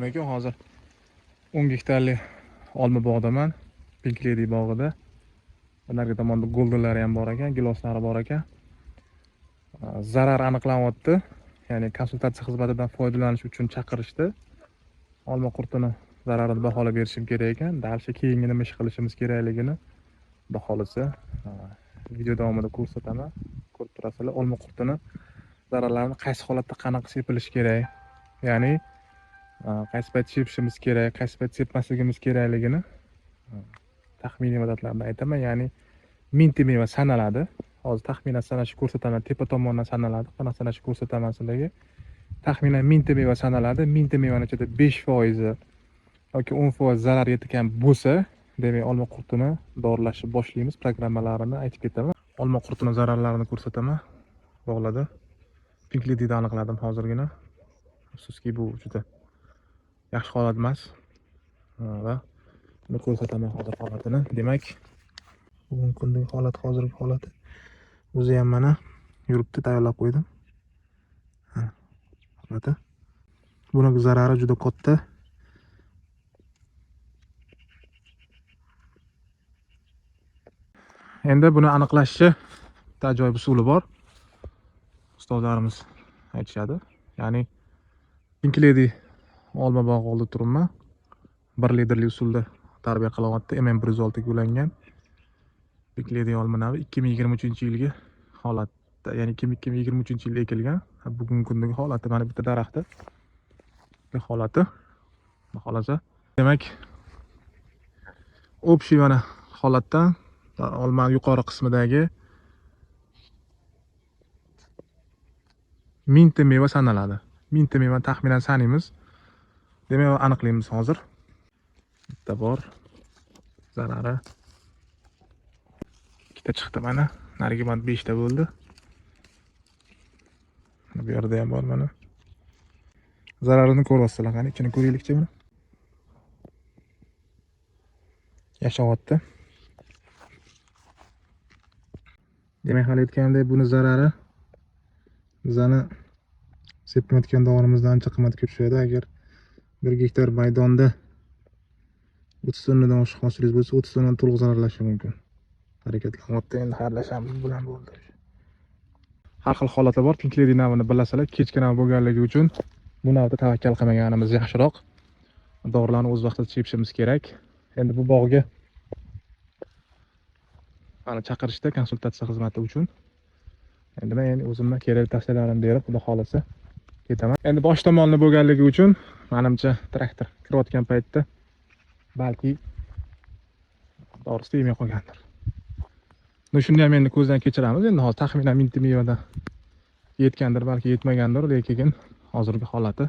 Assalomu alaykum. Hozir 10 gektarli olma bog'daman. Pink Lady bog'ida. Narigi tomonda goldenlari ham bor ekan, giloslari bor ekan. Zarar aniqlanyapti. Ya'ni konsultatsiya xizmatidan foydalanish uchun chaqirishdi. Olma qurtini zararini baholab berishim kerak ekan. Dalshi keyingi nima ish qilishimiz kerakligini xudo xohlasa video davomida ko'rsataman. Ko'rib turasizlar, olma qurtini zararlarini qaysi holatda qanaqa sepilishi kerak, ya'ni qaysi payt sepishimiz kerak, qaysi payt sepmasligimiz kerakligini taxminiy muddatlarni aytaman. Ya'ni mingta meva sanaladi. Hozir taxminan sanashni ko'rsataman, tepa tomondan sanaladi, qanaqa sanashni ko'rsataman sizlarga. Taxminan mingta meva sanaladi. Mingta mevani ichida 5% yoki 10% zarar yetgan bo'lsa, demak olma qurtini dorilashni boshlaymiz. Programmalarini aytib ketaman. Olma qurtini zararlarini ko'rsataman. Bog'larda Pink Lady'ni aniqladim hozirgina. Afsuski, bu juda yaxshi holat emas. Va buni ko'rsataman hozir holatini. Demak, bugungi kundagi holat, hozirgi holati. O'zi ham mana yuribdi, tayyorlab qo'ydim. Ha, holati. Buni zarari juda katta. Endi buni aniqlashni bitta ajoyib usuli bor. Ustozlarimiz aytishadi. Ya'ni Pink Lady olma bog'i oldida turibman. 1 litrli usulda tarbiya qilyapti. MM106 ga ulangan. Pink Lady olma navi 2023-yilgi holatda, ya'ni 2023-yilda ekilgan. Bugungi kundagi holati mana bitta daraxti. Holati. Xohlasa. Demak, общий mana holatdan olma yuqori qismidagi mingta meva sanaladi. Mingta mevani taxminan sanaymiz. Demak, aniqlaymiz hozir. Bitta bor zarari. Ikkita chiqdi mana. Narigi mana 5 ta bo'ldi. Bu yerda ham bor mana. Zararini ko'ryapsizlar, qani ichini ko'raylikchi buni. Yashayapti. Demak, hali aytganimdek, buni zarari bizani sepmayotgan dorimizdan ancha qimmatga tushadi. Agar 1 gektar maydonda 30 tonnadan oshiq hosilingiz bo'lsa, 30 tonnadan to'liq zararlashi mumkin. Harakatlanyapti, endi xayrlashamiz bilan bo'ldi. Har xil holatlar bor. Pink Lady navini bilasizlar, kechki nav bo'lganligi uchun bu navda tavakkal qilmaganimiz yaxshiroq. Dorilarni o'z vaqtida sepishimiz kerak. Endi bu bog'ga mana chaqirishda konsultatsiya xizmati uchun. Endi men endi o'zimni kerakli tavsiyalarimni berib, xudo xohlasa ketaman. Endi bosh tomonni bo'lganligi uchun menimcha traktor kirayotgan paytda balki dorisi tegmay qolgandir. Shuni ham endi ko'zdan kechiramiz. Endi hozir taxminan mingta mevadan yetgandir, balki yetmagandir, lekin hozirgi holati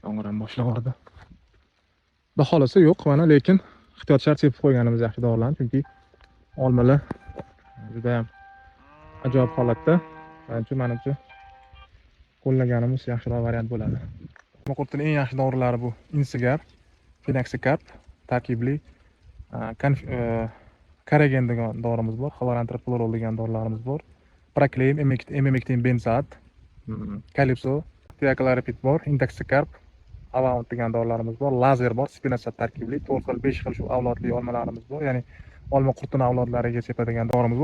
yomg'ir ham boshlavordi. Xudo xohlasa yo'q mana, lekin ehtiyot shart sepib qo'yganimiz yaxshi dorilarni, chunki olmalar juda ham ajoyib holatda. Shuning uchun menimcha qo'llaganimiz yaxshiroq variant bo'ladi. Olma qurtining eng yaxshi dorilari bu Insigar, Fenoksikarb tarkibli, Karagen degan dorimiz bor, xlorantriflurol degan dorilarimiz bor, Proclaim, Emamectin benzoat, Calypso, Tiakloripid bor, Intoxikarb, Avaunt degan dorilarimiz bor, lazer bor, spinosad tarkibli, 4 xil, 5 xil shu avlodli olmalarimiz bor, ya'ni olma qurtini avlodlariga sepadigan dorimiz bor.